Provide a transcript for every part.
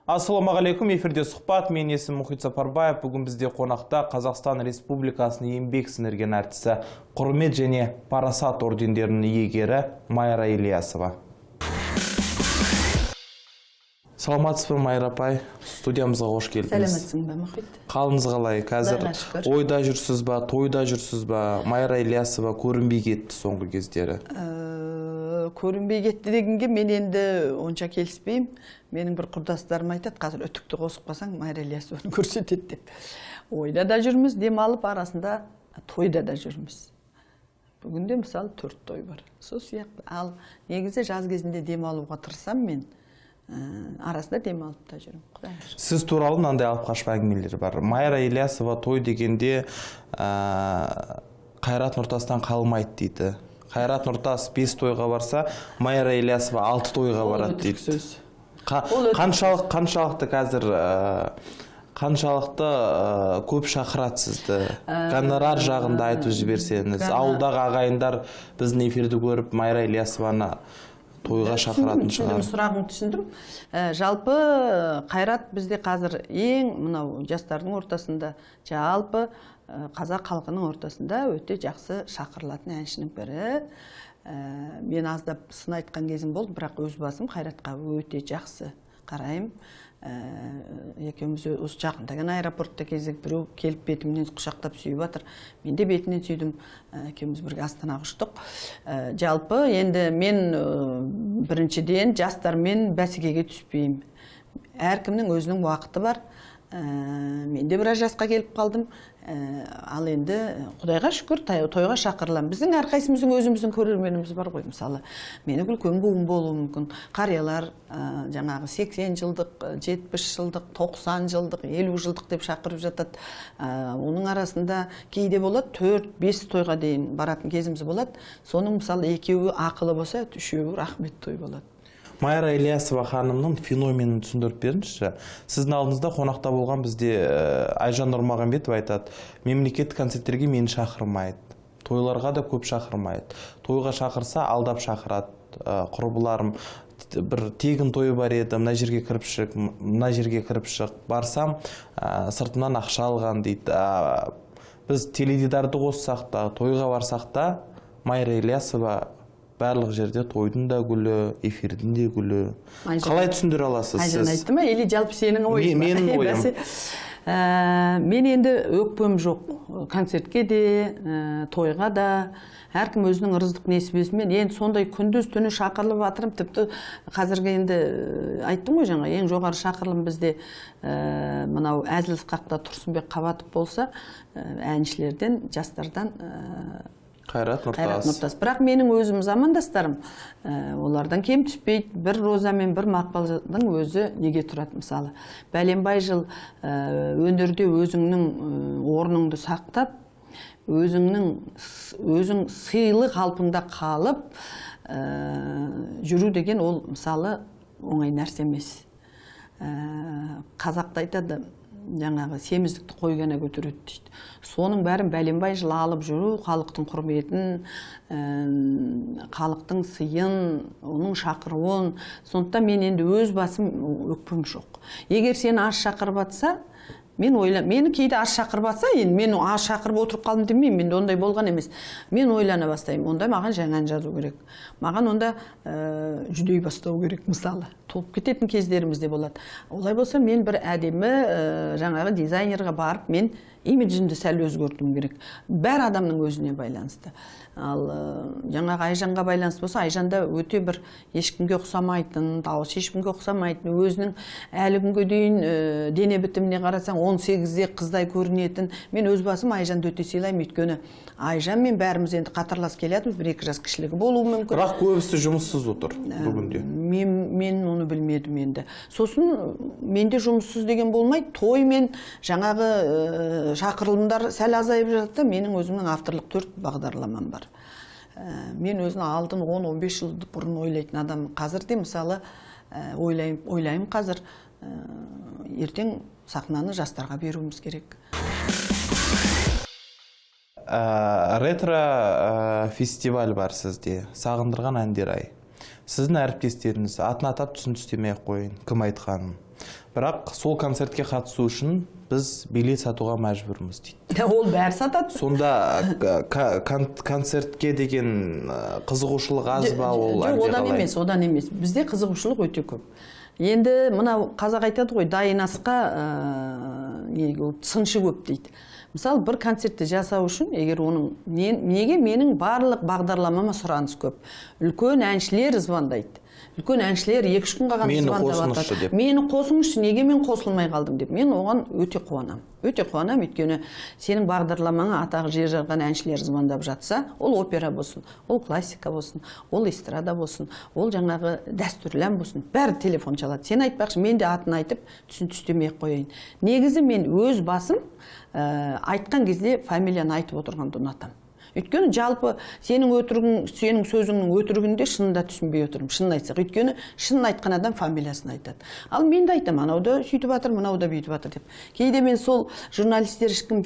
Ассалаумағалейкум, эфирде сұхбат, мен есімім Мұхит Сапарбаев. Бүгін бізде қонақта Қазақстан Республикасының еңбек сіңірген әртісі, Құрмет және Парасат ордендерінің иегері Майра Ильясова. Саламатсыз ба, Майра апай? Студиямызға қош келдіңіз. Сәлеметсің бе, Мұхит? Қалыңыз қалай? Қазір ойда жүрсіз ба, тойда жүрсіз ба? Майра Ильясова көрінбей кетті соңғы кездері. Көрінбей кетті дегенге мен енді онша келіспеймін. Менің бір құрдастарым айтады, қазір үтікті қосып қалсаң, Майра Ильясованы көрсетеді деп. Ойда да жүрміз, демалып арасында тойда да жүрміз. Бүгінде мысалы 4 той бар. Сол сияқты. Ал негізі жаз кезінде демалуға тырысам мен. Арасында демалып та жүрмін. Құдайға шүкір. Сіз туралы мынандай алып қашпа әңгімелер бар. Майра Ильясова той дегенде Қайрат Нұртастан қалмайды дейді. Қайрат Нұртас 5 тойға барса, Майра Ильясова 6 тойға барады дейді. Қаншалықты қазір қаншалықты көп шақырады сізді? Гонорар жағында айтып жіберсеңіз, ауылдағы ағайындар біздің эфирді көріп Майра Ильясованы тойға шақыратын шығар. Сұрағын түсіндім. Жалпы Қайрат бізде қазір ең мынау жастардың ортасында, жалпы қазақ халқының ортасында өте жақсы шақырылатын әншінің бірі. Мен аздап сын айтқан кезім болды, бірақ өз басым Қайратқа өте жақсы қараймын. Екеуміз осы жақында ғана аэропортта кездестік, біреу келіп бетімнен құшақтап сүйіп жатыр. Мен де бетінен сүйдім. Екеуміз бірге Астанаға ұштық. Жалпы енді мен біріншіден жастармен бәсекеге түспеймін. Әркімнің өзінің уақыты бар. Мен де біраз жасқа келіп қалдым. Ал енді Құдайға шүкір тойға шақырыламын. Біздің әрқайсымыздың өзіміздің көрерменіміз бар ғой, мысалы. Менің үлкен буын болуы мүмкін. Қариялар, жаңағы 80 жылдық, 70 жылдық, 90 жылдық, 50 жылдық деп шақырып жатады. Оның арасында кейде болады 4-5 тойға дейін баратын кезіміз болады. Соның мысалы екеуі ақылы болса, үшеуі рахмет той болады. Майра Ильясова ханымның феноменін түсіндіріп беріңізші. Сіздің алдыңызда қонақта болған бізде Айжан Нұрмағамбетова айтады, мемлекеттік концерттерге мені шақырмайды, тойларға да көп шақырмайды. Тойға шақырса алдап шақырады. Құрбыларым бір тегін тойы бар еді, мына жерге кіріп шық, мына жерге кіріп шық. Барсам, сыртымнан ақша алған дейді. Біз теледидарды қоссақ та, тойға барсақ та, Майра Ильясова барлық жерде тойдың да гүлі, эфирдің де гүлі. Қалай түсіндіре аласыз сіз? Айжан айтты ма, или жалпы сенің ойың ба? Менің ойым. Мен енді өкпем жоқ. Концертке де, тойға да. Әркім өзінің ырыздық несібесімен. Енді сондай күндіз түні шақырылып жатырмын. Тіпті қазіргі енді айттым ғой жаңа, ең жоғары шақырылым бізде мынау әзіл сықақта Тұрсынбек Қабатов болса, әншілерден, жастардан Қайрат Нұртас. Қайрат Нұртас. Бірақ менің өзім замандастарым, олардан кем түспейді. Бір Роза мен бір Мақпалдың өзі неге тұрады мысалы. Бәленбай жыл өнерде өзіңнің орныңды сақтап, өзің сыйлы қалпыңда қалып жүру деген ол мысалы оңай нәрсе емес. Қазақта айтады, жаңағы семіздікті қой ғана көтереді дейді. Соның бәрін бәленбай жыл алып жүру, халықтың құрметін, халықтың сыйын, оның шақыруын. Сондықтан мен енді өз басым өкпем жоқ. Егер сені аз шақырып атса, мен ойла, мені кейде аз шақырып атса, енді мен аз шақырып отырып қалдым демеймін, менде ондай болған емес. Мен ойлана бастаймын, онда маған жаңа ән жазу керек. Маған онда жүдей бастау керек, мысалы. Толып кететін кездеріміз де болады. Олай болса, мен бір әдемі жаңағы дизайнерға барып, мен имиджімді сәл өзгертуім керек. Бәр адамның өзіне байланысты. Ал жаңағы Айжанға байланысты болса, Айжанда өте бір ешкімге ұқсамайтын, дауысы ешкімге ұқсамайтын, өзінің әлі күнге дейін дене бітіміне қарасаң, 18-де қыздай көрінетін. Мен өз басым Айжанды өте сыйлаймын, өйткені Айжанмен бәріміз енді қатарлас келатырмыз, бір-екі жас кішілігі болуы мүмкін. Бірақ көбісі жұмыссыз отыр бүгінде. Мен оны білмедім енді. Сосын менде жұмыссыз деген болмайды. Той мен жаңағы шақырылымдар сәл азайып жатты. Менің өзімнің авторлық 4 бағдарламам бар. Мен өзім алдын 10-15 жыл бұрын ойлайтын адам. Қазір де мысалы, ойлаймын қазір, ертең сахнаны жастарға беруіміз керек. Ретро фестиваль бар сізде, сағындырған әндер ай. Сіздің әріптестеріңіз атын атап түсін түстемей ақ қояйын, кім айтқанын. Бірақ сол концертке қатысу үшін біз билет сатуға мәжбүрміз дейді. Ол бәрі сатады. Сонда концертке деген қызығушылық аз ба ол? Жоқ, одан емес, одан емес. Бізде қызығушылық өте көп. Енді мынау қазақ айтады ғой, дайын асқа сыншы көп дейді. Мысалы, бір концертті жасау үшін, егер оның неге менің барлық бағдарламама сұраныс көп. Үлкен әншілер звондайды. Үлкен әншілер 2-3 күн қалғанда звондап жатады. Мені қосыңызшы, неге мен қосылмай қалдым деп. Мен оған өте қуанамын. Өте қуанамын, өйткені сенің бағдарламаңа атағы жер жарған әншілер звондап жатса, ол опера болсын, ол классика болсын, ол эстрада болсын, ол жаңағы дәстүрлі ән болсын, бәрі телефон шалады. Сен айтпақшы, мен де атын айтып, түсін түстемей қояйын. Негізі мен өз басым айтқан кезде фамилияны айтып отырғанды ұнатамын. Өйткені жалпы сенің өтірігің, сенің сөзіңнің өтірігінде шынында түсінбей отырмын, шынын айтсақ. Өйткені шынын айтқан адам фамилиясын айтады. Ал мен де айтамын, анау да сөйтіп жатыр, мынау да бүйтіп жатыр деп. Кейде мен сол журналистер ешкім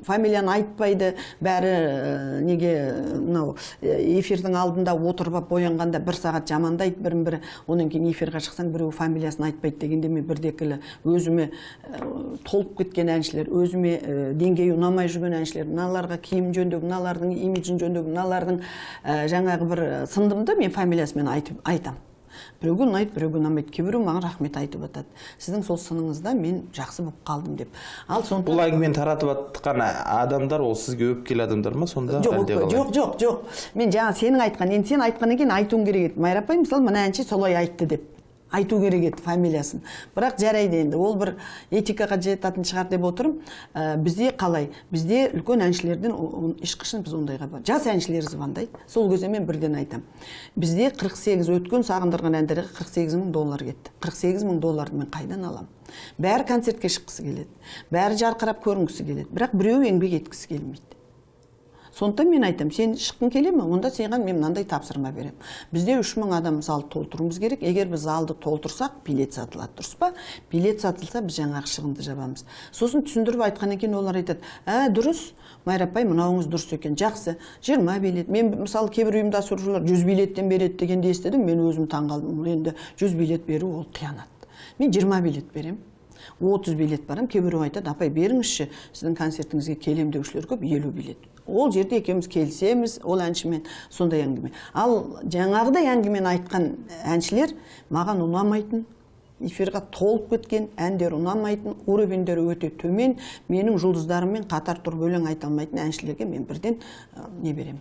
фамилияны айтпайды, бәрі неге мынау эфирдің алдында отырып алып боянғанда бір сағат жамандайды бірін-бірі, одан кейін эфирға шықсаң біреу фамилиясын айтпайды дегенде мен бірдекілі өзіме толып кеткен әншілер, өзіме деңгейі ұнамай жүрген әншілер, мыналарға киім жөндеу, мыналардың имиджін жөндеу, мыналардың жаңағы бір сындымды мен фамилиясымен айтып айтам. Біреуге ұнайды, біреуге ұнамайды. Кейбіреу маған рахмет айтып жатады. Сіздің сол сыныңызда мен жақсы болып қалдым деп. Ал сондықтан бұл әңгімені таратып жатқан адамдар ол сізге өпкелі адамдар ма сонда? Жоқ, жоқ, жоқ, жоқ. Мен жаңа сенің айтқан, енді сен айтқаннан кейін айтуым керек еді. Майра апай, мысалы, мына әнші солай айтты деп айту керек еді фамилиясын. Бірақ жарайды енді, ол бір этикаға жететін шығар деп отырмын. Бізде қалай? Бізде үлкен әншілерден ешқашан біз ондайға бар. Жас әншілер звондайды. Сол кезде мен бірден айтам. Бізде 48 өткен сағындырған әндерге 48 мың доллар кетті. 48 мың долларды мен қайдан алам? Бәрі концертке шыққысы келеді. Бәрі жарқырап көрінгісі келеді. Бірақ біреу еңбек еткісі келмейді. Сондықтан мен айтам, сен шыққың келе ме? Онда саған мен мынандай тапсырма беремін. Бізде 3000 адам залды толтыруымыз керек. Егер біз залды толтырсақ, билет сатылады, дұрыс па? Билет сатылса, біз жаңағы шығынды жабамыз. Сосын түсіндіріп айтқаннан кейін олар айтады, дұрыс, Майра апай, мынауыңыз дұрыс екен, жақсы, 20 билет. Мен мысалы кейбір ұйымдастырушылар 100 билеттен береді дегенде естідім, мен өзім таңғалдым. Ол енді 100 билет беру ол қиянат. Мен 20 билет беремін. 30 билет барам, кейбіреу айтады, апай беріңізші, сіздің концертіңізге келем деушілер көп, 50 билет. Ол жерде екеуміз келісеміз, ол әншімен сондай әңгіме. Ал жаңағыдай әңгімені айтқан әншілер маған ұнамайтын, эфирға толып кеткен, әндер ұнамайтын, уровеньдері өте төмен, менің жұлдыздарыммен қатар тұрып өлең айта алмайтын әншілерге мен бірден не беремін.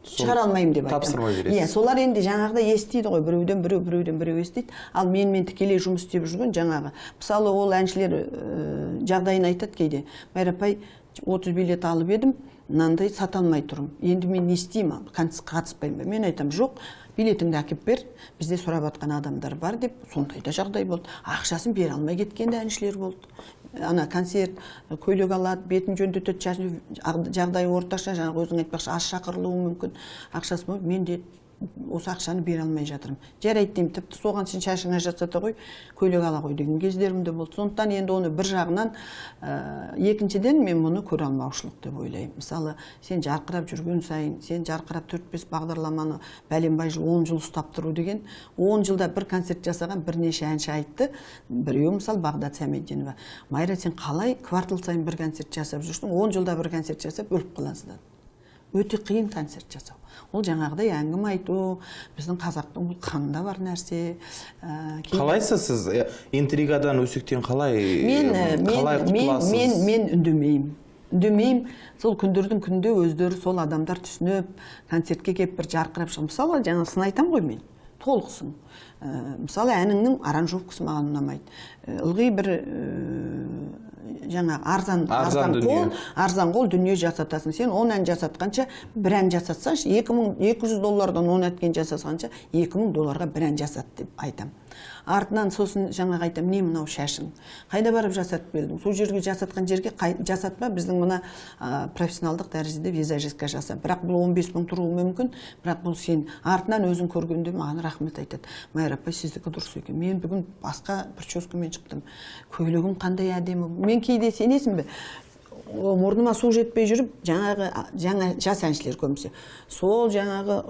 Шығара алмаймын деп айтамын. Тапсырма бересіз. Иә, солар енді жаңағыдай естиді ғой, біреуден біреу, біреуден біреу естиді. Ал менімен тікелей жұмыс істеп жүрген жаңағы. Мысалы, ол әншілер жағдайын айтады кейде. Майра апай, 30 билет алып едім, мынандай сата алмай тұрмын. Енді мен не істеймін? Қатыспаймын ба? Мен айтамын, жоқ, билетіңді әкеп бер, бізде сұрап атқан адамдар бар деп, сондай да жағдай болды. Ақшасын бере алмай кеткен де әншілер болды. Ана концерт, көйлек алады, бетін жөндетеді, шашын, жағдайы орташа, жаңағы өзің айтпақшы, аз шақырылуы мүмкін. Ақшасы болып, мен де осы ақшаны бере алмай жатырмын. Жарайды деймін, тіпті соған сен шашыңа жасата қой, көйлек ала қой деген кездерім де болды. Сондықтан енді оны бір жағынан, екіншіден мен мұны көре алмаушылық деп ойлаймын. Мысалы, сен жарқырап жүрген сайын, сен жарқырап 4-5 бағдарламаны бәленбай жыл, 10 жыл ұстап тұру деген, 10 жылда бір концерт жасаған бірнеше әнші айтты. Біреуі, мысалы, Бағдат Сәмеддинова. Майра, сен қалай квартал сайын бір концерт жасап жүрсің, 10 жылда бір концерт жасап өліп қаласың. Өте қиын концерт жасау. Ол жаңағыдай әңгіме айту, біздің қазақтың бұл қанында бар нәрсе. Қалайсыз сіз? Интригадан, өсектен қалай құтыласыз? Мен үндемеймін. Үндемеймін. Сол күндердің күнде өздері сол адамдар түсініп, концертке келіп бір жарқырап шығып. Мысалы, жаңа сын айтам ғой мен. Толықсың. Мысалы, әніңнің аранжировкасы маған ұнамайды. Ылғи бір жаңағы арзан қол дүние жасатасың. Сен 10 ән жасатқанша бір ән жасатсаңшы, 2200 доллардан 10 әткен жасасқанша 2000 долларға бір ән жасат деп айтам. Артынан сосын жаңағы айтам, не мынау шашың? Қайда барып жасатып келдің? Сол жерге жасатқан жерге жасатпа, біздің мына профессионалдық дәрежеде визажистка жаса. Бірақ бұл 15 мың тұруы мүмкін, бірақ бұл сен артынан өзің көргенде маған рахмет айтады. Майра апай, сіздікі дұрыс екен. Мен бүгін басқа прическамен шықтым. Көйлегім қандай әдемі. Мен кейде сенесің бе? Мұрныма су жетпей жүріп, жаңағы жаңа жас әншілер көбінесе. Сол жаңағы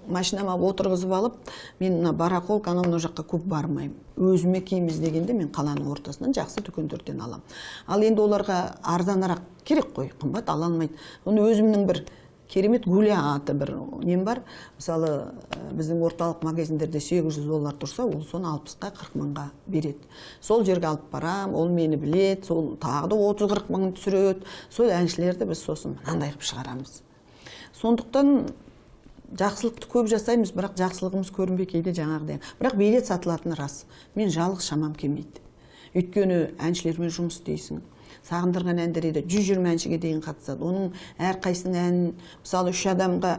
машинама отырғызып алып, мен мына барахолка, анау мынау жаққа көп бармаймын. Өзіме киім іздегенде мен қаланың ортасынан жақсы дүкендерден аламын. Ал енді оларға арзанырақ керек қой, қымбат ала алмайды. Оны өзімнің бір керемет Гуля аты бір нем бар. Мысалы, біздің орталық магазиндерде $800 тұрса, ол соны 60-қа 40 мыңға береді. Сол жерге алып барам, ол мені біледі, сол тағы да 30-40 мыңын түсіреді. Сол әншілерді біз сосын мынандай қылып шығарамыз. Сондықтан жақсылықты көп жасаймыз, бірақ жақсылығымыз көрінбей кейде жаңағыдай. Бірақ билет сатылатыны рас. Мен жалғыз шамам келмейді. Өйткені әншілермен жұмыс істейсің. Сағындырған әндер еді, 120 әншіге дейін қатысады. Оның әрқайсының әнін, мысалы, 3 адамға,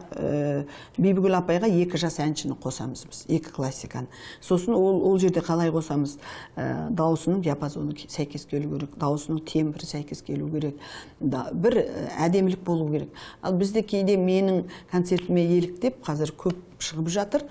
Бибігүл апайға 2 жас әншіні қосамыз біз, 2 классиканы. Сосын ол жерде қалай қосамыз? Дауысының диапазоны сәйкес келу керек, дауысының тембрі сәйкес келу керек, бір әдемілік болу керек. Ал бізде кейде менің концертіме еліктеп, қазір көп шығып жатыр,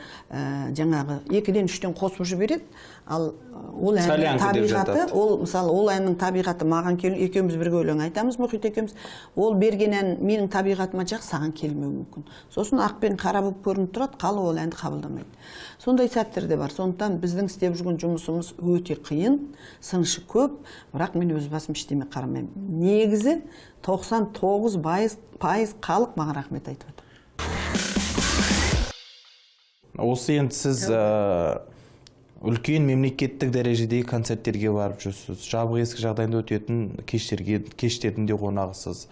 жаңағы 2-ден 3-тен қосып жібереді. Ал ол әннің табиғаты, ол мысалы, ол әннің табиғаты маған келу, екеуміз бірге өлең айтамыз, Мұхит екеуміз. Ол берген ән менің табиғатыма жақ, саған келмеуі мүмкін. Сосын ақ пен қара болып көрініп тұрады, халық ол әнді қабылдамайды. Сондай сәттер де бар. Сондықтан біздің істеп жүрген жұмысымыз өте қиын, сыншы көп, бірақ мен өз басым ештеме қарамаймын. Негізі 99% халық маған рахмет айтып жатыр. Осы енді сіз үлкен мемлекеттік дәрежедегі концерттерге барып жүрсіз, жабық есік жағдайында өтетін кештердің де қонағысыз.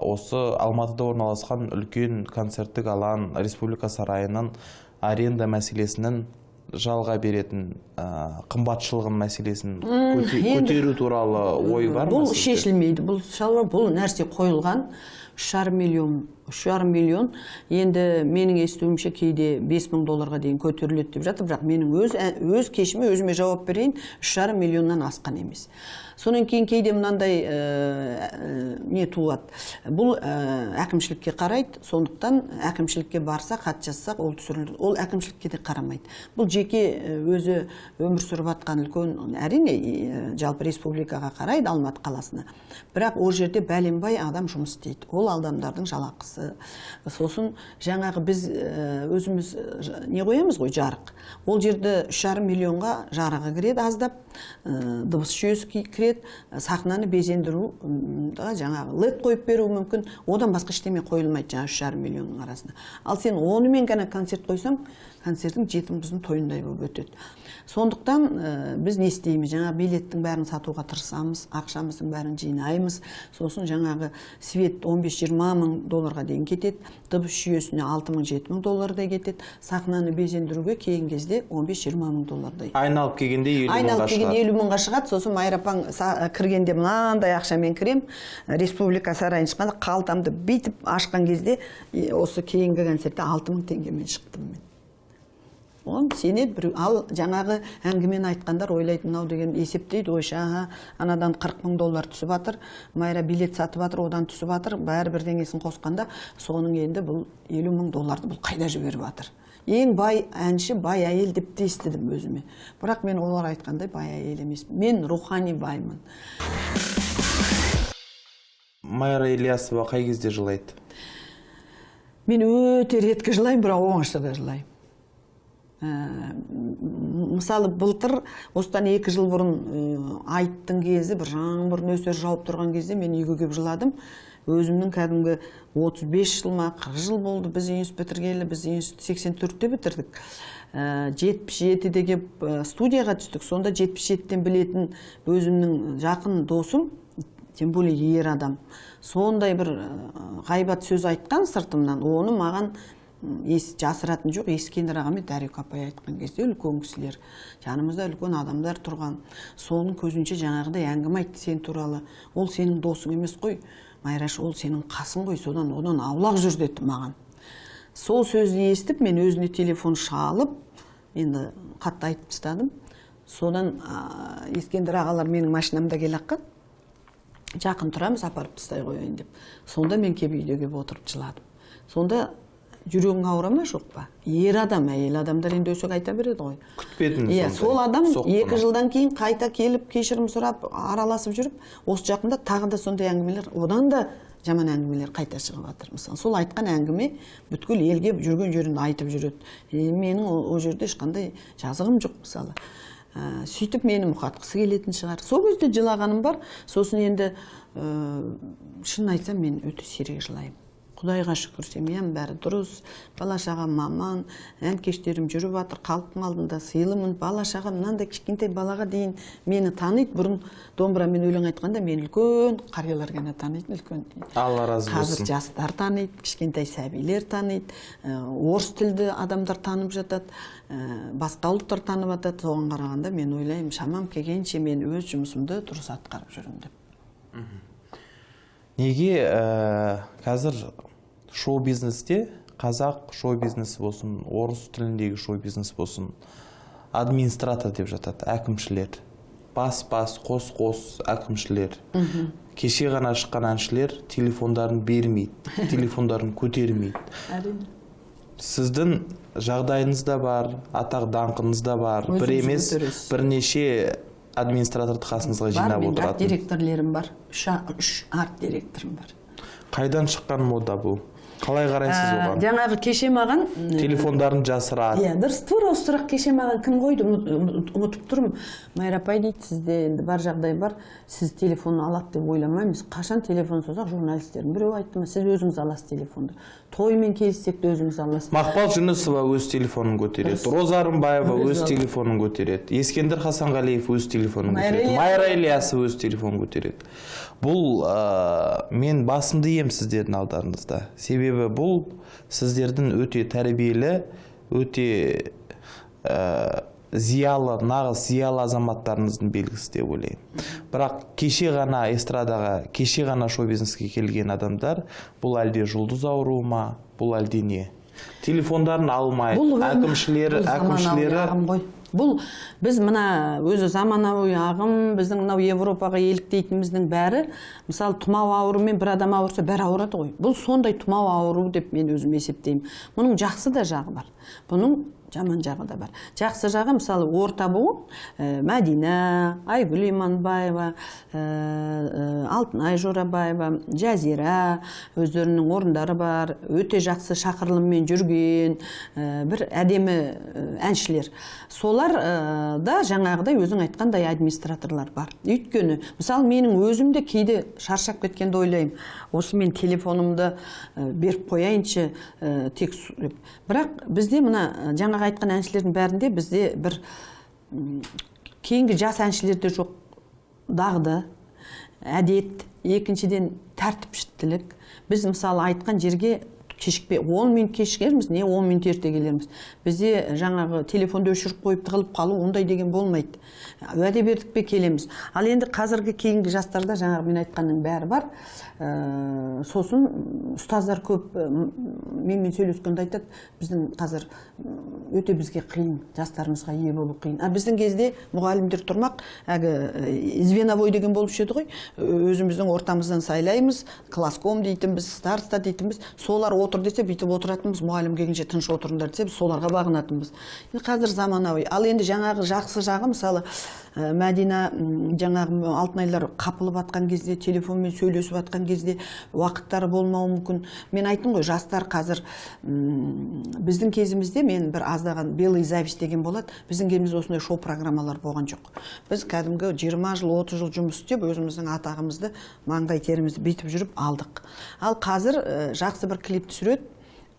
Осы Алматыда орналасқан үлкен концерттік алаң Республика сарайының аренда мәселесінің жалға беретін қымбатшылығын мәселесін көтеру туралы ой бар ма? Бұл шешілмейді, бұл шаруа, бұл нәрсе қойылған 3,5 миллион, 3,5 миллион. Енді менің естуімше кейде 5 000 долларға дейін көтеріледі деп жатыр, бірақ менің өз кешіме өзіме жауап берейін, 3,5 миллионнан асқан емес. Сонан кейін кейде мынандай не туады. Бұл әкімшілікке қарайды, сондықтан әкімшілікке барса, хат жазсақ, ол түсіріледі. Ол әкімшілікке де қарамайды. Бұл жеке өзі өмір сүріп жатқан үлкен, әрине, жалпы республикаға қарайды, Алматы қаласына. Бірақ ол жерде бәленбай адам жұмыс істейді. Ол адамдардың жалақысы. Сосын жаңағы біз өзіміз не қоямыз ғой, жарық. Ол жерде 3,5 миллионға жарығы кіреді аздап, дыбыс жүйесі кіреді, сахнаны безендіру, жаңағы лед қойып беру мүмкін. Одан басқа ештеме қойылмайды жаңа 3,5 миллионның арасында. Ал сен онымен ғана концерт қойсаң, концерттің жетім қыздың тойындай болып өтеді. Сондықтан біз не істейміз? Жаңа билеттің бәрін сатуға тырысамыз, ақшамыздың бәрін жинаймыз. Сосын жаңағы свет 15-20 мың долларға дейін кетеді, дыбыс жүйесіне 6 мың-7 мың доллардай кетеді, сахнаны безендіруге келген кезде 15-20 мың доллардай. Айналып келгенде 50 мыңға шығады. Айналып келгенде 50 мыңға шығады. Сосын Майра апаң кіргенде мынандай ақшамен кірем, Республика сарайын шыққанда қалтамды бүйтіп ашқан кезде осы кейінгі концертте 6 мың теңгемен шықтым мен. Оған сенеді бір, ал жаңағы әңгімені айтқандар ойлайды, мынау деген есептейді, ой, аха, анадан 40 мың доллар түсіп жатыр, Майра билет сатып жатыр, одан түсіп жатыр, бәрі бірдеңесін қосқанда, соның енді бұл 50 мың долларды бұл қайда жіберіп жатыр. Ең бай әнші, бай әйел деп те естідім өзіме. Бірақ мен олар айтқандай бай әйел емеспін. Мен рухани баймын. Майра Ильясова қай кезде жылайды? Мен өте редко жылаймын, бірақ оңашада жылаймын. Мысалы, былтыр, осыдан 2 жыл бұрын айттың кезі, бір жаңбыр нөсер жауып тұрған кезде мен үйге келіп жыладым. Өзімнің кәдімгі 35 жыл ма, 40 жыл болды біз институт бітіргелі, біз институт 84-те бітірдік. 77-де келіп студияға түстік. Сонда 77-тен білетін өзімнің жақын досым, тем более ер адам, сондай бір ғайбат сөз айтқан сыртымнан, оны маған жасыратын жоқ, Ескендір аға мен Дарик апай айтқан кезде үлкен кісілер, жанымызда үлкен адамдар тұрған, соның көзінше жаңағыдай әңгіме айтты сен туралы. Ол сенің досың емес қой, Майраш, ол сенің қасың ғой, содан одан аулақ жүр деді маған. Сол сөзді естіп, мен өзіне телефон шалып, енді қатты айтып тастадым. Содан Ескендір ағалар менің машинамда келе аққан, жақын тұрамыз, апарып тастай қояйын деп. Сонда мен келіп үйде келіп отырып жыладым. Сонда жүрегің ауыра ма, жоқ па? Ер адам, әйел адамдар енді өсек айта береді ғой. Күтпедіңіз Иә, сондай сол адам соққыны. 2 жылдан кейін қайта келіп, кешірім сұрап, араласып жүріп, осы жақында тағы да сондай әңгімелер, одан да Жаман әңгімелер қайта шығып жатыр. Мысалы, сол айтқан әңгіме бүткіл елге жүрген жерінде айтып жүреді. Менің ол жерде ешқандай жазығым жоқ, мысалы. Сөйтіп мені мұқатқысы келетін шығар. Сол кезде жылағаным бар. Сосын енді шын айтсам, мен өте сирек жылаймын. Құдайға шүкір, семьям бәрі дұрыс, бала шағам маман, ән кештерім жүріп жатыр, халықтың алдында сыйлымын, бала шағам мынандай кішкентай балаға дейін мені таниды. Бұрын домбырамен өлең айтқанда мені үлкен қариялар ғана танитын, үлкен. Алла разы болсын. Қазір жастар таниды, кішкентай сәбилер таниды, орыс тілді адамдар танып жатады, басқа ұлттар танып жатады. Соған қарағанда мен ойлаймын, шамам келгенше мен өз жұмысымды дұрыс атқарып жүрмін деп. Неге қазір шоу-бизнесте, қазақ шоу-бизнесі болсын, орыс тіліндегі шоу-бизнес болсын, администратор деп жатады, әкімшілер. Бас-бас, қос-қос әкімшілер. Кеше ғана шыққан әншілер телефондарын бермейді, телефондарын көтермейді. Әрине. Сіздің жағдайыңыз да бар, атақ даңқыңыз да бар. Өзіңіз бір емес, көтересіз. Бірнеше администраторды қасыңызға жинап Бар, менің отыратын. Арт директорлерім бар. Үш арт директорым бар. Қайдан шыққан мода бұл? Қалай қарайсыз оған? Жаңағы кеше маған телефондарын жасырады. Иә, дұрыс, тура осы сұрақ кеше маған кім қойды, ұмытып тұрмын. Майра апай дейді, сізде енді бар жағдай бар, сіз телефон алады деп ойламаймыз. Қашан телефон созақ, журналистердің біреуі айтты ма, сіз өзіңіз аласыз телефонды. Тоймен келіссек те өзіңіз аласыз. Мақпал Жүнісова өз телефонын көтереді, Роза Рымбаева өз телефонын көтереді, Ескендір Хасанғалиев өз телефонын көтереді, Майра Ілиясова өз телефонын көтереді. Бұл мен басымды иемін сіздердің алдарыңызда. Себебі бұл сіздердің өте тәрбиелі, өте зиялы, нағыз зиялы азаматтарыңыздың белгісі деп ойлаймын. Бірақ кеше ғана эстрадаға, кеше ғана шоу-бизнеске келген адамдар, бұл әлде жұлдыз ауруы ма, бұл әлде не? Телефондарын алмай, әкімшілері, әкімшілері Бұл біз мына өзі заманауи ағым, біздің мынау Европаға еліктейтініміздің бәрі, мысалы тұмау ауруымен бір адам ауырса бәрі ауырады ғой. Бұл сондай тұмау ауру деп мен өзім есептеймін. Мұның жақсы да жағы бар, бұның жаман жағы да бар. Жақсы жағы мысалы орта буын, Мәдина, Айгүл Иманбаева, Алтынай Жорабаева, Жазира, өздерінің орындары бар, өте жақсы шақырылыммен жүрген бір әдемі әншілер. Солар да жаңағыдай өзің айтқандай администраторлар бар. Өйткені, мысалы менің өзім де кейде шаршап кеткенде ойлаймын, осы мен телефонымды беріп қояйыншы, тек. Бірақ бізде мына жаңа айтқан әншілердің бәрінде бізде бір кейінгі жас әншілерде жоқ дағды, әдет, екіншіден тәртіпшілдік. Біз мысалы айтқан жерге кешікпей 10 минут кешігерміз, не 10 минут ерте келерміз. Бізде жаңағы телефонды өшіріп қойып тығылып қалу ондай деген болмайды. Уәде бердік пе келеміз. Ал енді қазіргі кейінгі жастарда жаңағы мен айтқанның бәрі бар. Сосын ұстаздар көп менімен сөйлескенде айтады, біздің қазір өте бізге қиын, жастарымызға ие болу қиын. А біздің кезде мұғалімдер тұрмақ, әлгі звеновой деген болушы еді ғой, өзіміздің ортамыздан сайлаймыз, класском дейтінбіз, староста дейтінбіз, солар отыр десе бүйтіп отыратынбыз, мұғалім келгенше тыныш отырыңдар десе біз соларға бағынатынбыз. Енді қазір заманауи. Ал енді жаңағы жақсы жағы мысалы Мәдина, жаңағы Алтынайлар қапылып атқан кезде, телефонмен сөйлесіп атқан кезде уақыттары болмауы мүмкін. Мен айттым ғой, жастар қазір біздің кезімізде мен бір аздаған белый зависть деген болады. Біздің кезімізде осындай шоу программалар болған жоқ. Біз кәдімгі 20 жыл, 30 жыл жұмыс істеп, өзіміздің атағымызды, маңдай терімізді бүйтіп жүріп алдық. Ал қазір жақсы бір клип түсіреді,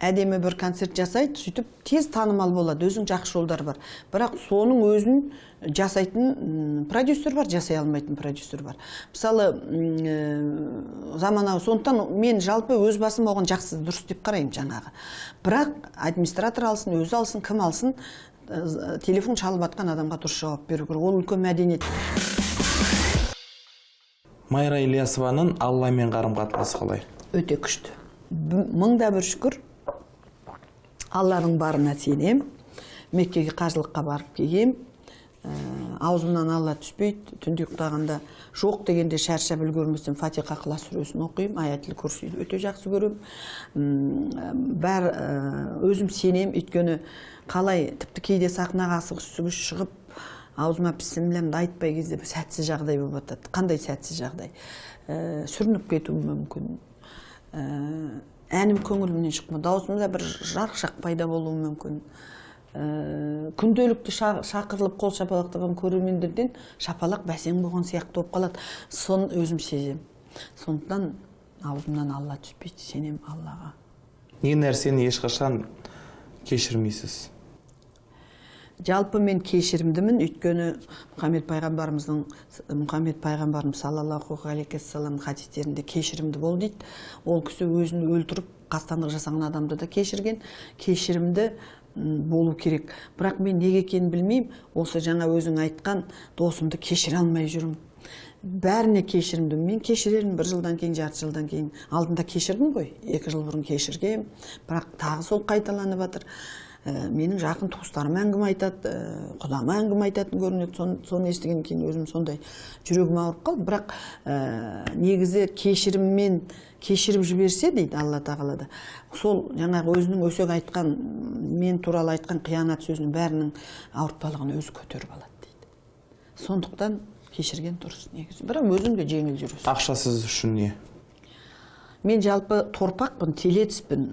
әдемі бір концерт жасайды, сөйтіп тез танымал болады, өзінің жақсы жолдары бар. Бірақ соның өзін жасайтын продюсер бар, жасай алмайтын продюсер бар. Мысалы, заманауи, сондықтан мен жалпы өз басым оған жақсы, дұрыс деп қараймын жаңағы. Бірақ администратор алсын, өзі алсын, кім алсын, телефон шалып атқан адамға дұрыс жауап беру керек. Ол үлкен мәдениет. Майра Ілиясованың Алламен қарым-қатынасы қалай? Өте күшті. Мың да бір шүкір. Алланың барына сенем. Меккеге қажылыққа барып келгем. Аузымнан Алла түспейді. Түнде ұйықтағанда жоқ дегенде шаршап үлгермесем Фатиха Ықылас сүресін оқимын. Аятул Курсиді өте жақсы көремін. Бәр өзім сенем, өйткені қалай тіпті кейде сахнаға асығыс шығып аузыма бісмілләмді айтпай кезде бір сәтсіз жағдай болып жатады. Қандай сәтсіз жағдай? Сүрініп кетуім мүмкін. Әнім көңілімнен шықпа, даусымда бір жарықшақ пайда болуы мүмкін. Күнделікті шақырылып қол шапалақтаған көрермендерден шапалақ бәсең болған сияқты болып қалады. Соны өзім сеземін. Сондықтан аузымнан Алла түспейді, сенем Аллаға. Не нәрсені ешқашан кешірмейсіз? Жалпы мен кешірімдімін, өйткені Мұхаммед пайғамбарымыз саллаллаху алейхи уассалам хадистерінде кешірімді бол дейді. Ол кісі өзін өлтіріп, қастандық жасаған адамды да кешірген. Кешірімді болу керек. Бірақ мен неге екенін білмеймін, осы жаңа өзің айтқан досымды кешіре алмай жүрмін. Бәріне кешірімді. Мен кешірермін бір жылдан кейін, жарты жылдан кейін. Алдында кешірдім ғой, 2 жыл бұрын кешіргем. Бірақ тағы сол қайталанып жатыр. Менің жақын туыстарым әңгіме айтады, құдам әңгіме айтатын көрінеді. Соны естігеннен кейін өзім сондай жүрегім ауырып қалды. Бірақ негізі кешіріммен кешіріп жіберсе дейді Алла тағала да. Сол жаңағы өзінің өсек айтқан, мен туралы айтқан қиянат сөзінің бәрінің ауыртпалығын өзі көтеріп алады дейді. Сондықтан кешірген дұрыс негізі. Бірақ өзің де жеңіл жүресің. Ақша сіз үшін не? Мен жалпы торпақпын, телецпін,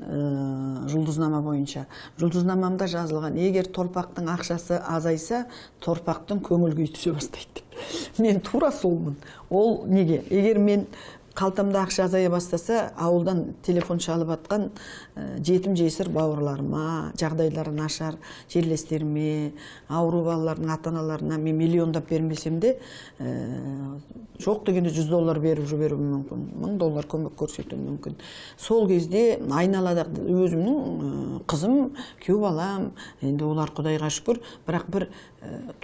жұлдызнама бойынша. Жұлдызнамамда жазылған, егер торпақтың ақшасы азайса, торпақтың көңіл күйі түсе бастайды деп. Мен тура солмын. Ол неге? Егер мен қалтамда ақша азая бастаса, ауылдан телефон шалып атқан жетім жесір бауырларыма, жағдайлары нашар жерлестеріме, ауру балалардың ата-аналарына мен миллиондап бермесем де, жоқ дегенде $100 беріп жіберуім мүмкін, $1000 көмек көрсетуім мүмкін. Сол кезде айналада өзімнің қызым, күйеу балам, енді олар Құдайға шүкір, бірақ бір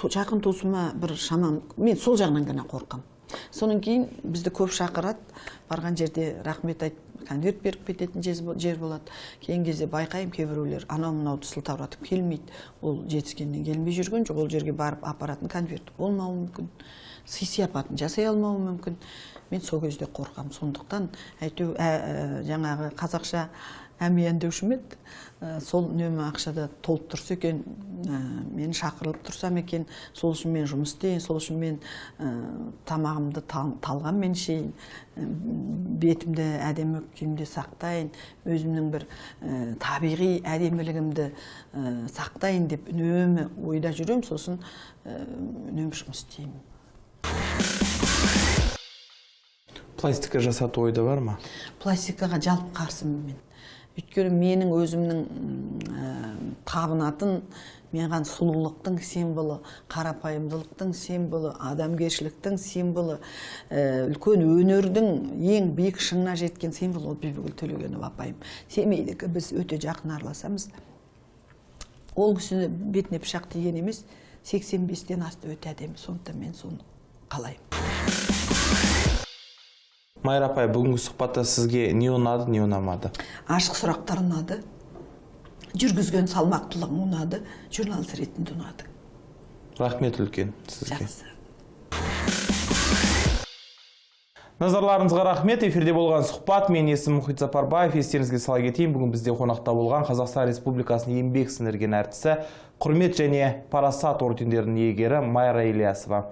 жақын туысыма бір шамам, мен сол жағынан ғана қорқам. Сонан кейін бізді көп шақырады, барған жерде рахмет айтып, конверт беріп кететін жер болады. Кейін кезде байқаймын, кейбіреулер анау-мынауды сылтауратып келмейді. Ол жетіскеннен келмей жүрген жоқ, ол жерге барып апаратын конверт болмауы мүмкін, сый-сияпатын жасай алмауы мүмкін. Мен сол кезде қорқамын. Сондықтан әйтеу, жаңағы қазақша әмиян деуші ме еді, сол үнемі ақшада толып тұрса екен, мен шақырылып тұрсам екен, сол үшін мен жұмыс істейін, сол үшін мен тамағымды талғаммен ішейін, бетімді әдемі күйімде сақтайын, өзімнің бір табиғи әдемілігімді сақтайын деп үнемі ойда жүремін, сосын үнемі жұмыс істеймін. Пластика жасату ойда бар ма? Пластикаға жалпы қарсымын мен. Өйткені менің өзімнің табынатын, маған сұлулықтың символы, қарапайымдылықтың символы, адамгершіліктің символы, үлкен өнердің ең биік шыңына жеткен символы ол Бибігүл Төлегенова апайым. Семейдікі, біз өте жақын араласамыз. Ол кісіні бетіне пышақ тиген емес, 85-тен асты өте әдемі, сондықтан мен соны қалаймын. Майра апай, бүгінгі сұхбатта сізге не ұнады, не ұнамады? Ашық сұрақтар ұнады, жүргізген салмақтылығың ұнады, журналист ретінде ұнады. Рахмет үлкен сізге. Жақсы. Назарларыңызға рахмет. Эфирде болған сұхбат. Мен есімім Мұхит Сапарбаев. Естеріңізге сала кетейін, бүгін бізде қонақта болған Қазақстан Республикасының еңбек сіңірген әртісі, Құрмет және Парасат ордендерінің иегері Майра Ильясова.